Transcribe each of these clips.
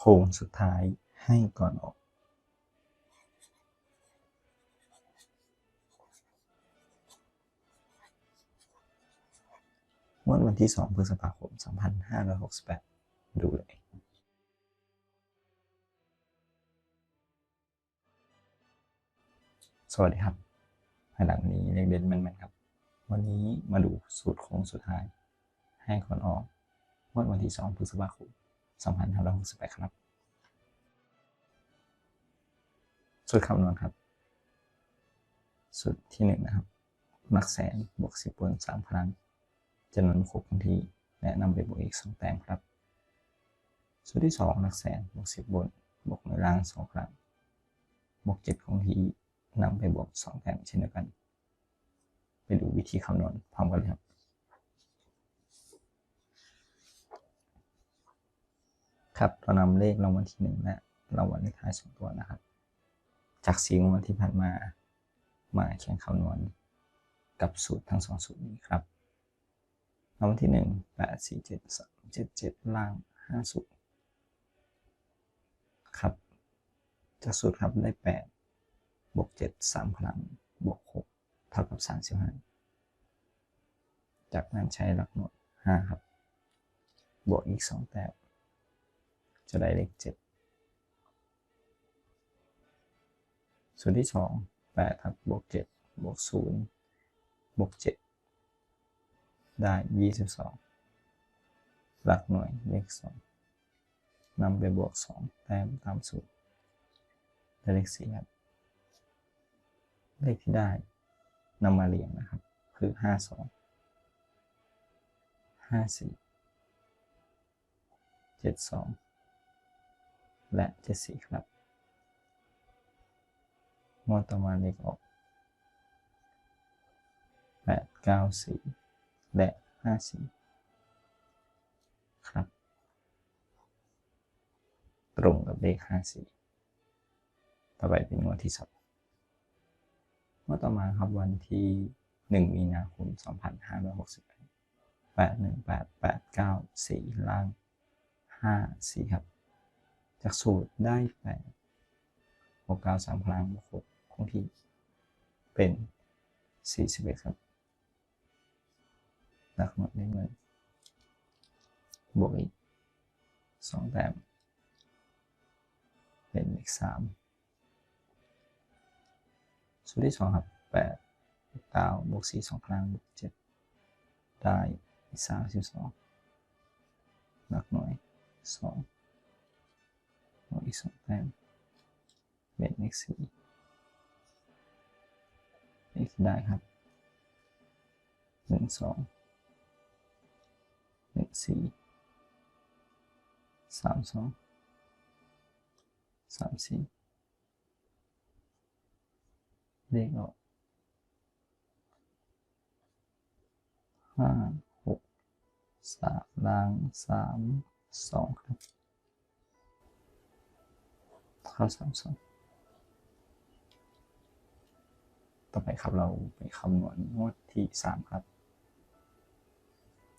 ໂຄ້ງສຸດທ້າຍໃຫ້ກ່ອນອອກ. ງວດວັນທີສອງ ພຶດສະພາຄົມ ສອງພັນຫ້າຮ້ອຍຫົກສິບແປດ ດູເລີຍ. ສະຫວັດດີຄັບ ພາຍຫຼັງນີ້ເລກເດັ່ນແມ່ນໆຄັບ. ວັນນີ້ມາດູສູດໂຄ້ງສຸດທ້າຍໃຫ້ກ່ອນອອກ ງວດວັນທີສອງ ພຶດສະພາຄົມ ສອງພັນຫ້າຮ້ອຍຫົກສິບແປດຄັບ. ສູດຄຳນວນຄັບ ຊຸດທີໜຶ່ງນະຄັບ ຫຼັກແສນບວກສິບບົນສາມຄັ້ງ ຈຳນວນບໍ່ຄົບຄົງທີ່ ແລະ ນຳໄປບວກອີກສອງແຕ້ມຄັບ. ຊຸດທີສອງ ຫຼັກແສນບວກສິບບົນ ບວກໜ່ວຍລ່າງສອງຄັ້ງ ບວກເຈັດຄົງທີ່ ນຳໄປບວກສອງແຕ້ມເຊັ່ນດຽວກັນ. ໄປດູວິທີຄຳນວນພ້ອມກັນເລີຍຄັບ. ຄັບ ເຮົານຳເລກລາງວັນທີໜຶ່ງ ແລະ ລາງວັນເລກທ້າຍສອງຕົວນະຄັບ ຈາກສີ່ງວດທີ່ຜ່ານມາ ມາແຂ່ງຄຳນວນກັບສູດທັງສອງສູດນີ້ຄັບ. ລາງວັນທີໜຶ່ງ ແປດສີ່ເຈັດສາມເຈັດເຈັດ ລ່າງຫ້າສູນຄັບ. ຈາກສູດຄັບ ໄດ້ແປດ ບວກເຈັດສາມຄັ້ງ ບວກຫົກ ເທົ່າກັບສາມສິບຫ້າ. ຈາກນັ້ນໃຊ້ຫຼັກໜ່ວຍຫ້າຄັບ ບວກອີກສອງແຕ້ມ ຈະໄດ້ເລກເຈັດ. ສູດທີສອງ ແປດຄັບ ບວກເຈັດ ບວກສູນ ບວກເຈັດ ໄດ້ຊາວສອງ. ຫຼັກໜ່ວຍເລກສອງ ນຳໄປບວກສອງແຕ້ມຕາມສູດ ໄດ້ເລກສີ່ຄັບ. ເລກທີ່ໄດ້ນຳມາລຽງນະຄັບ ຄື ຫ້າສອງ ຫ້າສີ່ ເຈັດສອງ ແລະ ເຈັດສີ່ຄັບ. ງວດຕໍ່ມາເລກອອກ ແປດເກົ້າສີ່ ແລະ ຫ້າສີ່ຄັບ ຕົງກັບເລກຫ້າສີ່. ຕໍ່ໄປເປັນງວດທີສອງ ງວດຕໍ່ມາຄັບ ວັນທີໜຶ່ງ ມີນາຄົມ ສອງພັນຫ້າຮ້ອຍຫົກສິບແປດ ແປດໜຶ່ງແປດ ແປດເກົ້າສີ່ ລ່າງຫ້າສີ່ຄັບ. ຈາກສູດໄດ້ແປດ ບວກເກົ້າສາມຄັ້ງ ບວກຫົກຄົງທີ່ ເປັນສີ່ສິບເອັດຄັບ. ຫຼັກໜ່ວຍເລກໜຶ່ງ ບວກອີກສອງແຕ້ມ ເປັນເລກສາມ. ສູດທີສອງຄັບ ແປດ ເກົ້າ ບວກສີ່ສອງຄັ້ງ ບວກເຈັດ ໄດ້ສາມສິບສອງ. ຫຼັກໜ່ວຍສອງ ບວກອີກສອງແຕ້ມ ເປັນເລກສີ່. ເລກທີ່ໄດ້ຄັບ ໜຶ່ງສອງ ໜຶ່ງສີ່ ສາມສອງ ສາມສີ່. ເລກອອກ ຫ້າຫົກສາມ ລ່າງສາມສອງຄັບ ເຂົ້າສາມສອງ. ຕໍ່ໄປຄັບ ເຮົາໄປຄຳນວນງວດທີສາມຄັບ.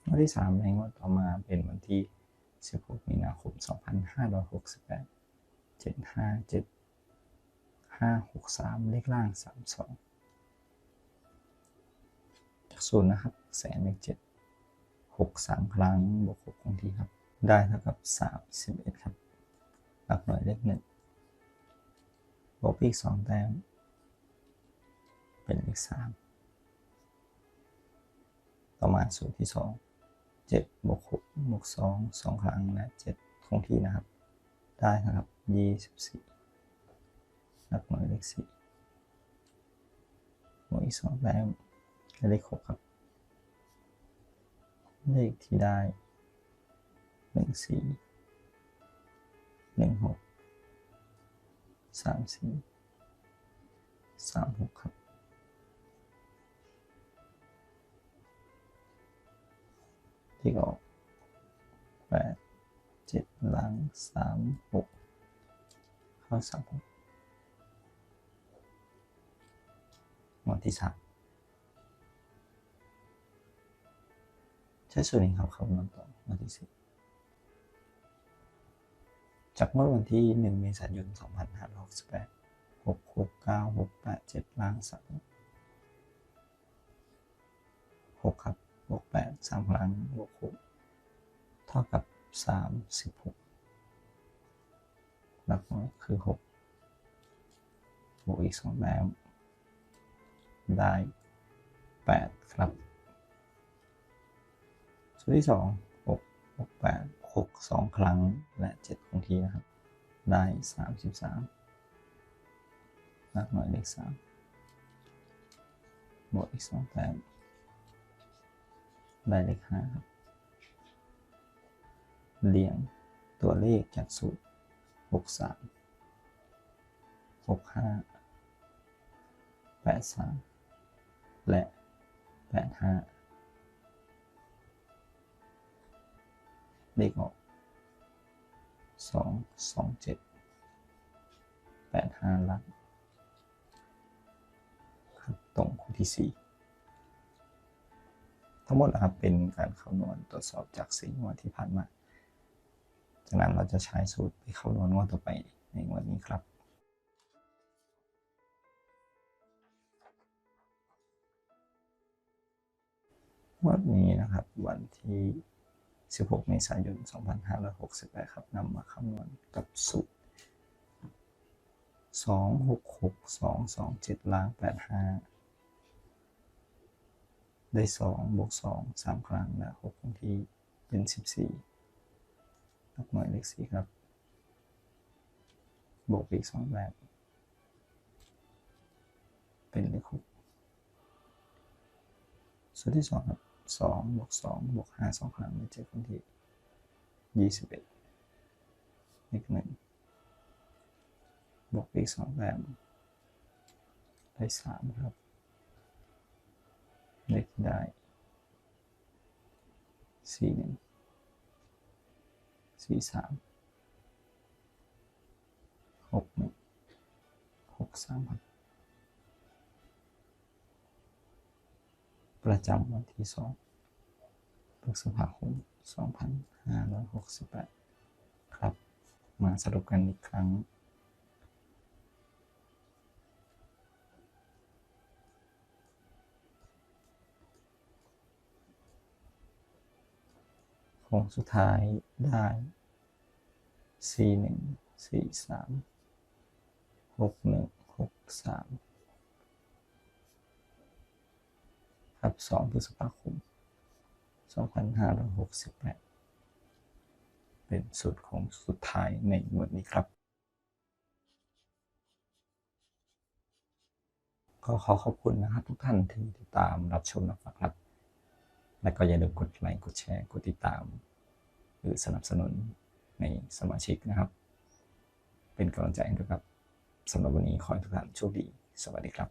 ງວດທີສາມໃນງວດຕໍ່ມາເປັນວັນທີສິບຫົກ ມີນາຄົມ ສອງພັນຫ້າຮ້ອຍຫົກສິບແປດ ເຈັດຫ້າເຈັດ ຫ້າຫົກສາມ ເລກລ່າງສາມສອງ. ຈາກສູດນະຄັບ ແສນເລກເຈັດ ຫົກສາມຄັ້ງ ບວກຫົກຄົງທີ່ຄັບ ໄດ້ເທົ່າກັບສາມສິບເອັດຄັບ. ຫຼັກໜ່ວຍເລກໜຶ່ງ ບວກອີກສອງແຕ້ມ ເປັນເລກສາມ. ຕໍ່ມາສູດທີສອງ ເຈັດບວກຫົກບວກສອງ ສອງຄັ້ງ ແລະ ເຈັດຄົງທີ່ນະຄັບ ໄດ້ເທົ່າກັບຊາວສີ່. ຫຼັກໜ່ວຍເລກສີ່ ບວກອີກສອງແຕ້ມ ໄດ້ເລກຫົກຄັບ. ເລກທີ່ໄດ້ ໜຶ່ງສີ່ ໜຶ່ງຫົກ ສາມສີ່ ສາມຫົກຄັບ. ເລກອອກ ແປດເຈັດ ລ້າງສາມຫົກ ເຂົ້າສາມຫົກ. ງວດທີສາມ ໃຊ້ສູດນີ້ເຮົາຄຳນວນຕໍ່ງວດທີສີ່. ຈ ຈາກງວດວັນທີໜຶ່ງ ເມສາຍົນ ສອງພັນຫ້າຮ້ອຍຫົກສິບແປດ ຫົກ ຫົກ ເກົ້າ ຫົກ ແປດ ເຈັດ ລ້າງສາມ ຫົກ ຄັບ ບວກ ແປດ ສາມ ຄັ້ງ ບວກ ຫົກ ເທົ່າກັບ ສາມສິບຫົກ ຫຼັກໜ່ວຍຄື ຫົກ ບວກອີກ ສອງ ແຕ້ມ ໄດ້ ແປດ ຄັບ. ສູດທີສອງ ຫົກ ບວກ ແປດ ຫົກ ສອງ ຄັ້ງ ແລະ ເຈັດ ຄົງທີ່ນະຄັບ ໄດ້ ສາມສິບສາມ ຫຼັກໜ່ວຍເລກ ສາມ ບວກອີກ ສອງ ແຕ້ມ ໄດ້ເລກ ຫ້າ ຄັບ. ລຽງຕົວເລກຈາກສູດ ຫົກ ສາມ ຫົກ ຫ້າ ແປດ ສາມ ແລະ ແປດ ຫ້າ ເລກອອກ ສອງ ສອງ ເຈັດ ແປດ ຫ້າ ຫຼັກ ຄັບ ຕົງຄູ່ທີສີ່. ທັງໝົດນະຄັບ ເປັນການຄຳນວນ ຕວດສອບຈາກສີ່ງວດທີ່ຜ່ານມາ. ຈາກນັ້ນເຮົາຈະໃຊ້ສູດໄປຄຳນວນງວດຕໍ່ໄປໃນງວດນີ້ຄັບ. ງວດນີ້ນະຄັບ ວັນທີສິບຫົກ ເມສາຍົນ ສອງພັນຫ້າຮ້ອຍຫົກສິບແປດ ຄັບ ນຳມາຄຳນວນກັບສູດ ສອງ ຫົກ ຫົກ ສອງ ສອງ ເຈັດ ລ້າງ ແປດ ຫ້າ ໄດ້ ສອງ ບວກ ສອງ ສາມ ຄັ້ງ ແລະ ຫົກ ຄົງທີ່ ເປັນ ສິບສີ່ ຫຼັກໜ່ວຍເລກ ສີ່ ຄັບ ບວກອີກ ສອງ ແຕ້ມ ເປັນເລກ ຫົກ. ສູດທີສອງຄັບ ສອງ ບວກ ສອງ ບວກ ຫ້າ ສອງ ຄັ້ງ ໄດ້ ເຈັດ ຄົງທີ່ ຊາວເອັດ ເລກ ໜຶ່ງ ບວກອີກ ສອງ ແຕ້ມ ໄດ້ ສາມ ຄັບ ເລກ ໄດ້ ສີ່ ໜຶ່ງ ສີ່ ສາມ ຫົກ ໜຶ່ງ ຫົກ ສາມ ຄັບ. ປະຈຳວັນທີສອງ ພຶດສະພາຄົມ ສອງພັນຫ້າຮ້ອຍຫົກສິບແປດ ຄັບ ມາສະຫຼຸບກັນອີກຄັ້ງ. ໂຄ້ງສຸດທ້າຍໄດ້ ສີ່ ໜຶ່ງ ສີ່ ສາມ ຫົກ ໜຶ່ງ ຫົກ ສາມ ຄັບ ສອງ ພຶດສະພາຄົມ ສອງພັນຫ້າຮ້ອຍຫົກສິບແປດ ເປັນສູດໂຄ້ງສຸດທ້າຍໃນງວດນີ້ຄັບ. ກໍຂໍຂອບຄຸນນະຄັບທຸກທ່ານທີ່ຕິດຕາມຮັບຊົມນຳຟັງຄັບ ແລະ ກໍຢ່າລືມກົດໄລກ໌ ກົດແຊ ກົດຕິດຕາມ ຫຼື ສະໜັບສະໜູນໃນສະມາຊິກນະຄັບ ເປັນກຳລັງໃຈໃຫ້ດ້ວຍຄັບ. ສຳລັບວັນນີ້ຂໍໃຫ້ທຸກທ່ານໂຊກດີ. ສະຫວັດດີຄັບ.